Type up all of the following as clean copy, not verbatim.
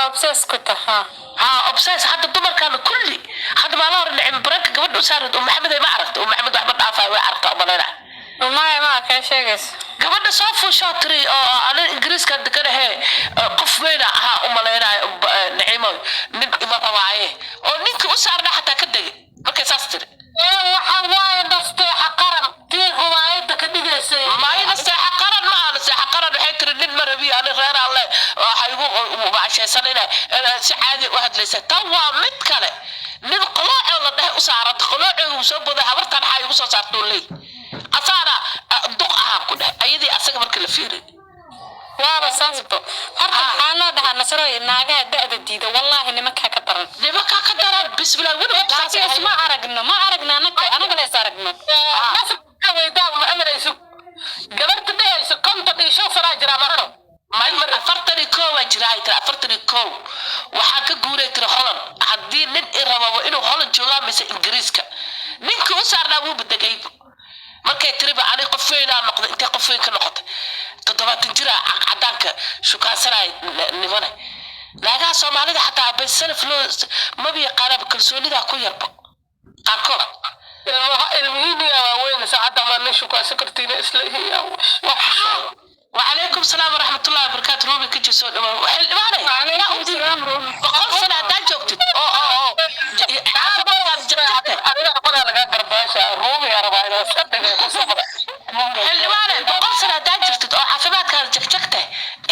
Obsess ku taha. Ha, obsess. Hadda dumarkaana kulli hadda maalin hore Nicmo baranka gabadha u saarid oo Maxamed ay ma aragta oo Maxamed waxba dhaafay, way aragta umalayna. Maya, ma kee sheegaysa? Gabadha soo fuushaa tiri oo ani Ingiriiska deganahe, qof weyna ahaa u malaynayo Nicimo, nin ima rabaaye, oo ninkii u saarna xataa ka degay markay saas tiri. Waxa waaye Nasteexa Qaran tii ruwaayadda ka dhigaysay. Maayo, Nasteexa Qaran ma aha. Nasteexa Qaran waxay tiri nin ma rabiyo ani, reeraan le, waxay igu macashaysanina, si caadi u hadlaysa. Tan waa mid kale, nin qoloocoo la dhehe u saaranta, qoloocoogu soo boday, habartan xaa igu soo saartuu leey, asaana duq ahaan ku dheh ayadii asaga marka la fiiriy. Waaba saasbo horta. Maxaa loo dhahaa, Nasroy, naagaha da'da diida? Wallaahi nimankaa ka daran. Nimankaa ka daran, bismillah, weligood saas. Laakiin isma aragno, ma aragno, anaga la is aragno. Nasabka weydaa Maxamed, gabarta dhehayso 55 sanaa jiraa mahano. May, 41 waa jira ay tiri, 41 waxaan ka guuray tiri Holland. Haddii nin i rababo inuu Holland joogaa mise Ingiriiska. Ninkii u saarnaa wuu bedegay markay tiriba ani qof weynaa noqday. Intay qof weyn ka noqotay 70 jira cadaanka shukaansanaya nimane. Naagaha Soomaalida xataa bay self loo maba yaqaanaba, kalsoonidaa ku yarbo qaarkood. Ilmihiiniya waaweyn saacadda ma nin shukaansan kartiina isla. وعليكم السلام ورحمة الله وبركاته. روبي كجي soo dhawaw, xildhibaanay. 100 sano haddaad joogtid oo caafimaadkaada jabjabta. Adiga aqoonaa lagaa garbaasha ruumiyaa rabaa inaa sadhiga ku socda. Xildhibaane, 100 sano haddaad jirtid oo caafimaadkaada jagjagta,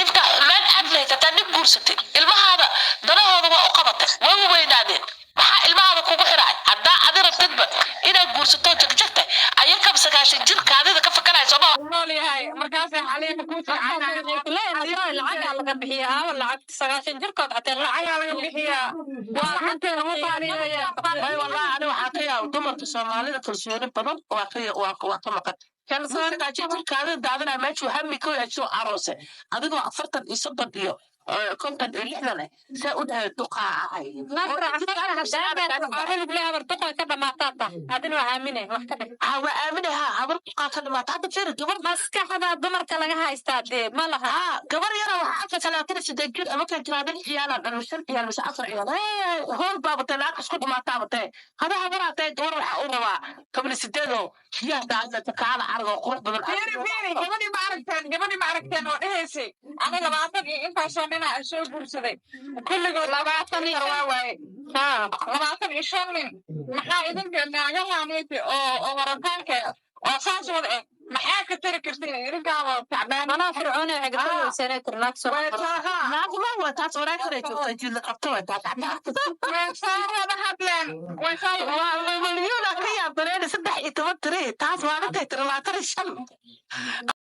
intaa xumaan aad lahayd haddaad nin guursatay, ilmahaada danahooda waa u qabatay, way u weynaadeen. Maxaa ilmahaada kugu xiraay haddaa adi rabtidba inaad guursato jagjagta, ayakaba 90 jir kaadida ka fakanaya sooma? Nool yahay markaasay Xaliima ku Lacagaa laga bixiya, aawa lacag 90 jirkood xatee? Lacagaa laga bixiyaa, waa lacagteeda ma qaaliyeeya. Way, wallahi ani waxaa ka yaaba dumarka Soomaalida kalsooni badan waa ka maqan. Kalsooni. 90 jirkaadida daadinaya meeshuu hami ka yeesho aroose, adigoo 40 iyo 30 iyo 50 iyo 60 eh, saa u dhahay duqaa ahay. Nasra, habar duqa ka dhamaataa tah, adina waa aamine wax ka dhig. Ha, waa aamine, ha, habar duqaa ka dhamaata hadda. Fiiri gabar. Maskaxda dumarka laga haystaa dee ma laha. Ha, gabar yara waxaa arkaysa 28 jir ama kan jiraa, lix ciyaalaan dhan, shan ciyaal mise afar ciyaal. Hool baabatay, lacag isku dhamaataabatay. Hada habaraatay, gabar waxaa u rabaa 18 oo biyaha daadinata, kaala arag oo qurux badan. Fiiri, fiiri, gabadhii ma aragteen? Gabadhii ma aragteen oo dhehaysay ani 20 iyo intaasoo dhinac aan soo guursaday, kulligood 20 iyo waa waaye 25 nin. Maxaa idinka naagahaniti oo warataanka oo saas wada eh, maxaa ka tari kartiin idinkaaba tacbaan? Manaa fircooni waxay gabadha weysanay tiri naag soo. Naaguma waa taas, wanaagsanay joogtaa, jiidla qabto waa taas. Way soo wada hadleen, way soo. Waa milyuuna ka yaabaneena 13 tiri taas maalintay tiri 25.